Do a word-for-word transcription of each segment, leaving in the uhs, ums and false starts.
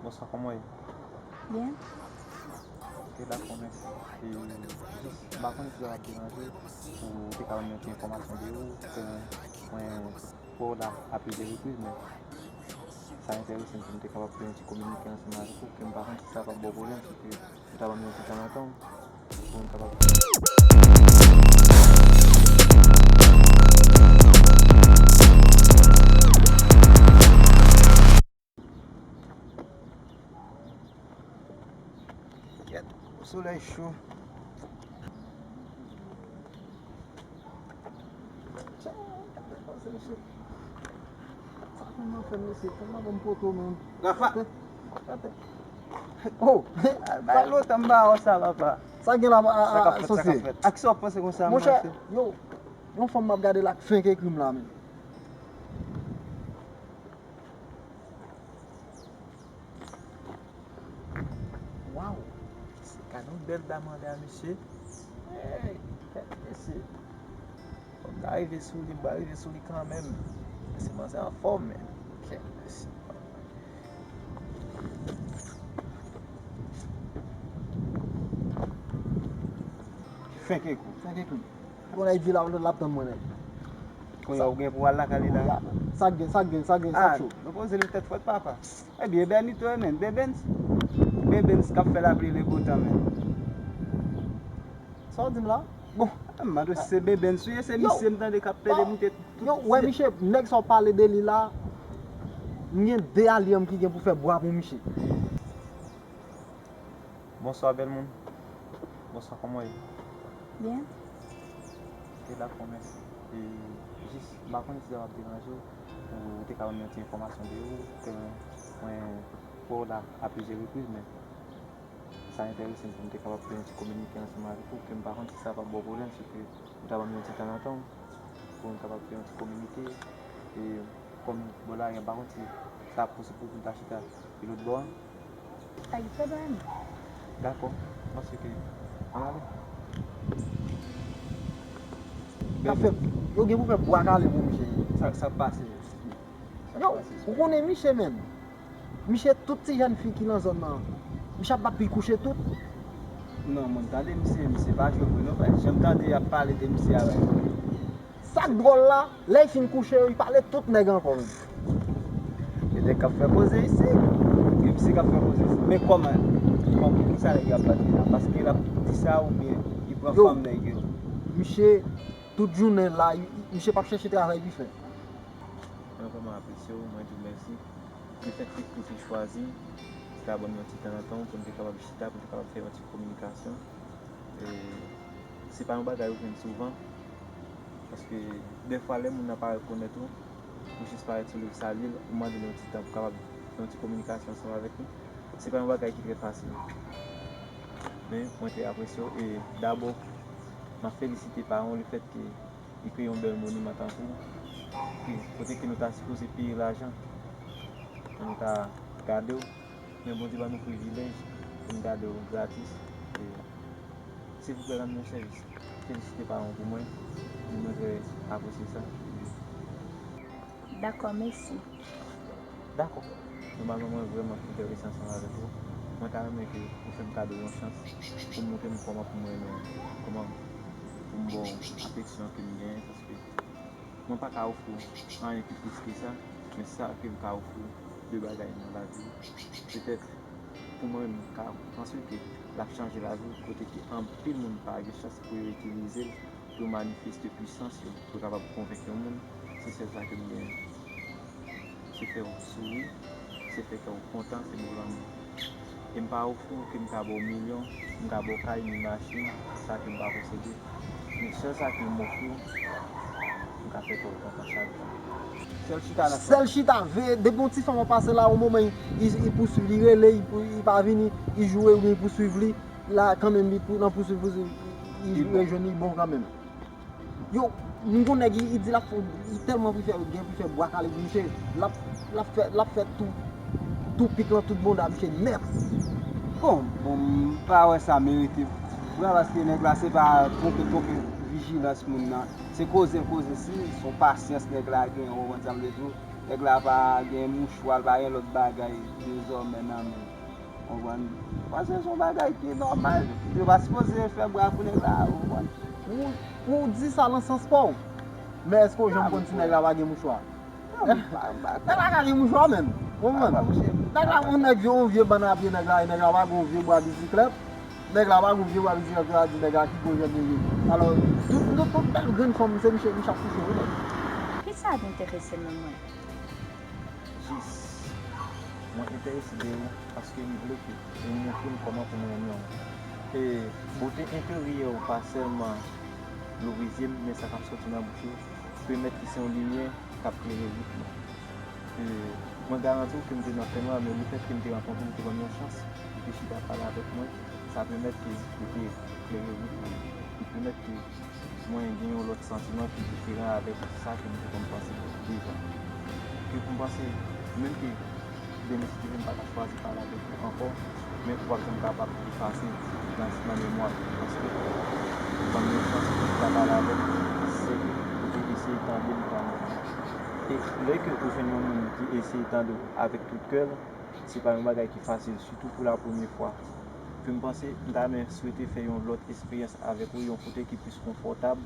Bonswa, kòman w ye? Byen. Ok, dakò, mèsi. E, jis, m pa konn si sa ap deranje w, ou te ka ban m yon ti enfòmasyon de ou, ke mwen wè w la a plizyè repriz, men sa enterese m pou m te kapab fè yon ti kominike ansanm avèk ou, ke m pa konn si sa p ap ba w pwoblèm, si ke ou ta ban m yon ti tan nan tan w, pou m kapab. Kèt, solèy cho. Sa fè m fè mesye, fè m pa ban m poto, menm. Rafa! Oh! Bay lontan m pa wè w sa, papa. Sa gen la, a, a, sa k ap fèt, sa k ap fèt? Ak sa w panse konsa, monchè, yo, yon fanm m ap gade la k fenk ekri m la, menm. Waw! Se gade yon bèl dam anndan, mesye. Hey, kèt mesye. Fò m ta rive sou li, m pral rive sou li kanmenm. Mesye, manzè anfòm, men. Kèt mesye. Fenk ekri. Fenk ekri. Bon, nèg di la, l ap tann mwen, nèg. Kounye a ou gen pou w al lakay li la? Sa k gen, sa k gen, sa k gen, sa k cho? Ah, nou poze li tèt frèt, papa. Ebyen, Bènito, men, Bebens. Bebens k ap fè lapli le botan, men. Sa w di m la? Bon. M mande w si se Bebens ou ye, se misye m tande k ap pede moute tout. Yo, wè, misye, nèg sa w pale de li la, m gen de alyanm ki gen pou fè bwa pou misye. Bonswa, bèl moun. Bonswa, kòman w ye? Byen. Ok, dakò, mèsi. E, jis, m pa konn si sa p ap deranje w, ou te ka ban m yon ti enfòmasyon de ou, ke mwen wè w la a plizyè repriz, men sa enterese m pou m te kapab fè yon ti kominike ansanm avèk ou, ke m pa konn si sa p ap ba w pwoblèm, si ke ou ta ban m yon ti tan nan tan w, pou m kapab fè yon ti kominike. E kòm bò la, m pa konn si sa ap posib pou m ta chita pi lòt bò a. Pa gen pwoblèm. Dakò. M panse ke, ann ale. Sa fè, yo gen pou fè bwa kale pou misye. Sa, sa k pase? Yo, ou konnen misye menm. Misye, tout ti jèn fi ki nan zòn nan, misye ap bat pou l kouche tout. Non, moun, tande misye, misye pa jwe vre non, frè. Jan m tande y ap pale de misye avèk. Sa k dwòl la, lè l fin kouche yo, li pale tout nèg ankò menm. E nèg k ap fè koze isi. E misye k ap fè koze isi. Men kòman, kòman, poukisa nèg yo ap bat li la? Paske l ap di sa oubyen li pran fanm nèg yo? Misye, tout jounen la, misye p ap chèche travay pou l fè. Mwen vrèman apresye w, mwen di w mèsi. Lefètke ou te chwazi, ou te ka ban m yon ti tan nan tan w pou n te kapab chita, pou n te kapab fè yon ti kominikasyon. E se pa yon bagay ou jwenn souvan, paske dèfwa lè moun nan pa rekonèt ou, ou jis parèt sou li, ou salye l, ou mande l yon ti tan pou kapab fè yon ti kominikasyon ansanm avèk li. Se pa yon bagay ki trè fasil. Men, mwen trè apresye w, e dabò, m ap felisite paran w lefètke li kreye yon bèl moniman tankou, ki, kote ke nou ta sipoze peye lajan pou nou ta gade w. Men Bondye ban nou privilèj pou n gade w gratis. E, silvouplè, rann mwen sèvis. Felisite paran w pou mwen. Di mwen trè apresye sa. Dakò, mèsi. Dakò. Nòmalman, mwen vrèman enterese ansanm avèk ou. Mwen ta renmen ke ou fè m kado yon chans pou w montre m kòman pou mwen renmen w, kòman pou m ba w afeksyon ke m genyen, paske mwen pa ka ofri w anyen ki plis ke sa, men sa ke m ka ofri w, de bagay nan lavi. Petèt, pou mwen menm, m ka panse ke l ap chanje lavi w, kote ke anpil moun pa gen chans pou yo itilize l pou yo manifeste pwisans yo, pou yo kapab konvenk yon moun, se sèl sa ke m genyen. Se fè w souri, se fè kè w kontan, se bon lanmou. E m pa ofri w ke m ka ba w milyon, m ka ba w kay ni machin, sa ke m pa posede. Men sèl sa ke m ofri w, m ka fè kè w kontan chak jou. Sèl chita nan sèl chita, veye, depi yon ti fanm ap pase la, yon moman, li, li, li pouswiv, li rele, li pou, li pa vini, li joure oubyen li pouswiv li, la, kanmenm, li pou, nan pouswiv, pouswiv, li, li rejwenn li, bon kanmenm. Yo, m gon nèg, li, li di l ap fè, li tèlman prefè, gen prefè bwa kale pou misye, l ap, l ap fè, l ap fè tou, tou pik lan, tout bonda misye nèt. Bon, bon, m pa wè sa merite. Vre, paske nèg la, se pa twonpe, twonpe vijilans moun nan. Se koze l koze, si se yon pasyans nèg la gen, ou konprann sa m vle di w. Nèg la pa gen mouchwa, l pa gen lòt bagay dezòmè nan men l. Konprann? Paske se yon bagay ki nòmal. Yo pa sipoze fè bra pou nèg la, konprann? Ou, ou di sa nan sans pa w. Men èske w janm konn si nèg la pa gen mouchwa? Nèg la ka gen mouchwa menm. Ou konprann? Nèg la, yon nèg, yon vye bann a pye nèg la, e nèg la pa gen yon vye bwa bisiklèt. Nèg la pa gen yon vye bwa bisiklèt, yo a di nèg la ki gwo jèn li ye. Alò, tout, tout, tout bèl grenn fanm, se misye, misye ap kouche, wi, nèg. Kisa k enterese m nan mwen? Jis, mwen enterese de ou paske m vle ke ou montre m kòman pou mwen renmen w. E bote enteryè w pa sèlman louvri zye m, men sa k ap sòti nan bouch ou pèmèt ke se yon limyè k ap klere wout mwen. E mwen garanti w ke m te nan fènwa, men lefètke m te rankontre w, m te ban m yon chans pou te chita pale avèk mwen, sa pèmèt ke ou te klere wout mwen. Li pèmèt ke mwen gen yon lòt santiman ki diferan avèk sa ke m te konn panse deja. Ke pou m panse, menm ke demen si Dye vle m pa ta chwazi pale avèk ou ankò, men w ap janm kapab efase nan, nan memwa m. Paske ou ban m yon chans pou m ta pale avèk ou, se ke ou te eseye tande m kanmenm. E lè ke ou jwenn yon moun ki eseye tande w avèk tout kè l, se pa yon bagay ki fasil, sitou pou la premye fwa. Ke m panse, m ta renmen swete fè yon lòt esperyans avèk ou, yon kote ki plis konfòtab,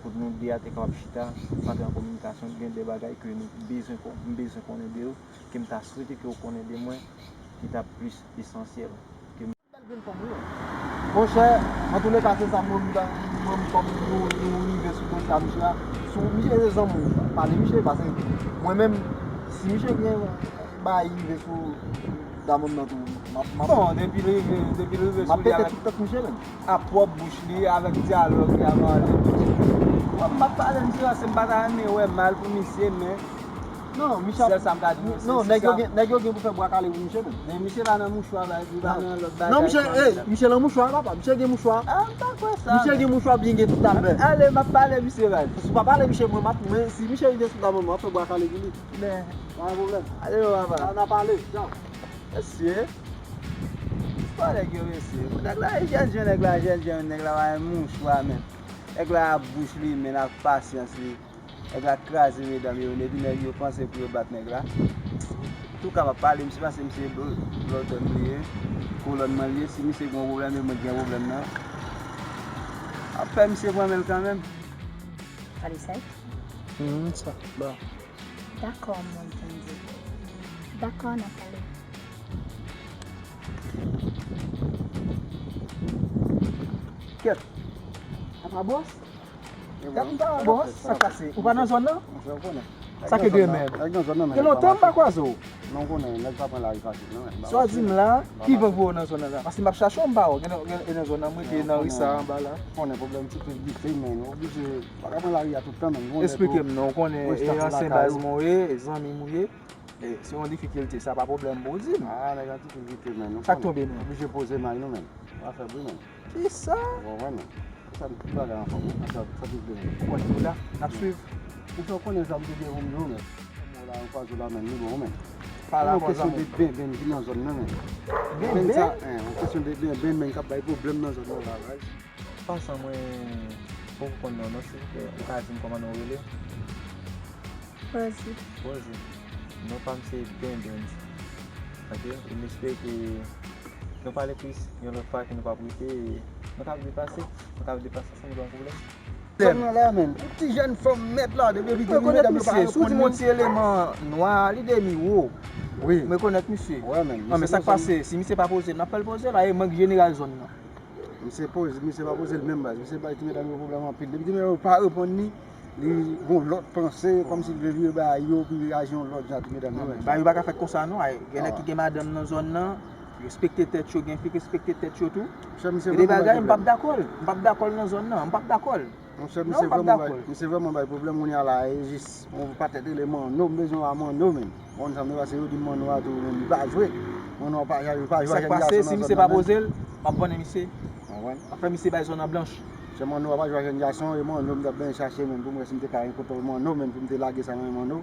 pou nou de a te kapab chita, antre an kominikasyon, gen de bagay ke nou bezwen kon-, m bezwen konnen de ou, ke m ta swete ke w konnen de mwen, ki t ap plis esansyèl. Ke m- Bèl grenn fanm, wi. Monchè, antouleka, se sa mwen, mwen, mwen, kòm nou, nou rive sou dosye a misye a. Sou misye se zanmi w, pale misye, paske mwen menm, si misye gen bagay rive sou damonn nan tou, m ap, m ap Bon, depi l rive, depi l rive sou li avèk, tout tèt misye menm. A pwòp bouch li, avèk dyalòg li, avèk ale. Bon, m p ap pale misye, paske m pa ta renmen wè mal pou misye, men non, misye, sèl sa m ka di nou, non, nèg yo gen, nèg yo gen pou fè bwa kale pou misye menm. Men misye pa nan mouchwa, li pa nan lòt bagay. Non, misye, ey, misye nan mouchwa, papa, misye gen mouchwa. Ah, m pa kwè sa. Misye gen mouchwa byen gen tout albèm. Ale, m ap pale misye, baz. Si w pa pale misye, mwen, m ap, mwen, si misye rive sou damonn mwen, m ap fè bwa kale pou li. Men, pa gen pwoblèm. Ale non, papa. N a pale, tchaw. Mesye. Pa nèg yo, mesye. Nèg la, e jèn jan, nèg la, jèn jan, nèg la pa gen mouchwa, men. Nèg la ap bouch li, men ak pasyans li. Nèg la kraze medam yo, epi nèg yo panse pou yo bat nèg la. Touka, m ap pale misye, paske misye bl-, blòdè m li ye, kolòn mwen li ye. Si misye gen yon pwoblèm, e mwen ki gen pwoblèm nan. Ap fè misye pran men l kanmenm. Pale sèk. Hmm, sa, ba. Dakò, mwen tande. Dakò, n a pale. Kèt. Apa bòs? Gad m pa bòs, sa k pase? Ou pa nan zòn nan? Sa k gen menm? Gen lontan m pa kwaze w. Non, konnen, nèg pa pran lari fasil, non. Sa w di m la, ki van voye w nan zòn nan la? Paske m ap chache w, m pa wè w. Gen nan, gen, gen nan zòn nan, m rete nan ri sa anba la. Konnen pwoblèm ti pil gite, men, oblije, pa ka pran lari a tout tan, men. Eksplike m non, w konnen, e ansyen baz mwen w ye, e zanmi m ou ye. E, se yon difikilte, sa pa pwoblèm pou w di m. Ah, nèg la ti pil gite, men. Sa k tonbe, men? Oblije poze may nou, men. Pa fè bri, men. Kisa? Bon, vrèman. Sa m tout bagay anfòm, wi. Sa, sa tout byen. Ou konn ki la? N ap swiv. Ou fè konnen sa m te gen pou m di w, men. Mwen la, yon kwazo la, men, li bon, men. Pale avè w, zanmi. Yon kesyon de benben ki nan zòn nan, men. Benben? Benben sa, en, yon kesyon de benben, men, k ap bay pwoblèm nan zòn nan la, baz. Pasan mwen poko konn non, non, silvouplè, ou ka di m kòman non w rele? Rosie. Rosie. Non pa m se Benben. Ok, e m espere ke nou pale plis yon lòt fwa ke nou p ap rete, e nou ka ap depase, nou ka ap depase ansanm, pa gen pwoblèm. Fanm nan la, menm. Yon ti jèn fanm mèt la, depi vini, medam yo pa rekonn li. Si w di m yon ti eleman nwa, li demi wo. Wi. M rekonèt misye. Wè, menm. Non, men sa k pase, si misye pa poze l, n ap fè l poze la, e mank jeneral zòn nan. Misye poze, misye pa poze l menm baz. Misye bay ti medam yo pwoblèm anpil. Depi ti medam yo pa reponn li, li gon lòt panse, kòmsi li vle vire bagay yo, pou li aji yon lòt jan ti medam yo. Bagay yo pa ka fèt konsa non. Ay, gen nèg ki gen madanm nan zòn nan, respekte tèt yo, gen fi k respekte tèt yo tou. Gen de bagay m p ap dakò l. M p ap dakò l nan zòn nan. M p ap dakò l. Monchè, misye vrèman bay, misye vrèman bay pwoblèm kounye a la, e jis yon patèt rele Manno, m bezwen wè Manno menm. Bon, sa m te pase yo di m Manno a tou menm, li pa jwe. Manno a pa, li pa jwe a jèn gason nan zòn nan menm. Sa k pase, si misye pa poze l, m ap bannen misye. Konprann? M ap fè misye bay zòn nan blanch. Se Manno a pa jwe a jèn gason, e Manno m t ap benyen chache menm pou m wè si m te ka rankontre Manno menm, pou m te lage sa nan men Manno.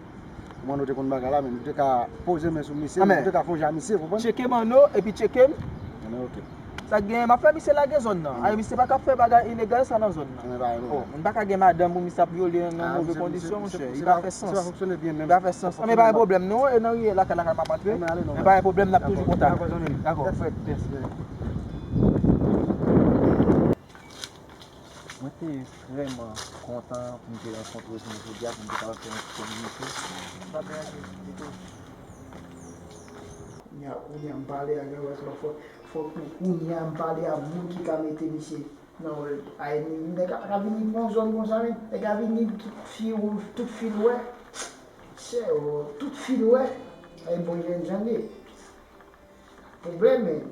Manno te konn bagay la, men nou te ka poze men sou misye, nou te ka fè yon jan misye, konprann? Tcheke Manno, epi tcheke m. Anben, ok. Sa k genyen, m ap fè misye lage zòn nan. Ay, misye pa ka ap fè bagay ilegal sa nan zòn nan. Oh, moun pa ka gen madanm pou misye ap vyole nan move kondisyon, monchè. Li pa fè sans. Li pa fè sans. Men pa gen pwoblèm, non. E nan riyèl lakay, lakay m ap antre. Men pa gen pwoblèm, n ap toujou kontakte. Dakò. Mwen te vrèman kontan pou m te rankontre w jodi a, pou m te kapab fè yon ti kominike. Kounye a, kounye a, m pale ak Gawès la, fò, fò kou-, kounye a, m pale ak moun ki ka mete misye nan rèl. Ay, nèg la ka vini pran zòn konsa, men. Nèg la vini tout fi, tout fi l wè. Chè, tout fi l wè. Ay, bon, jèn jan l ye. Pwoblèm, men.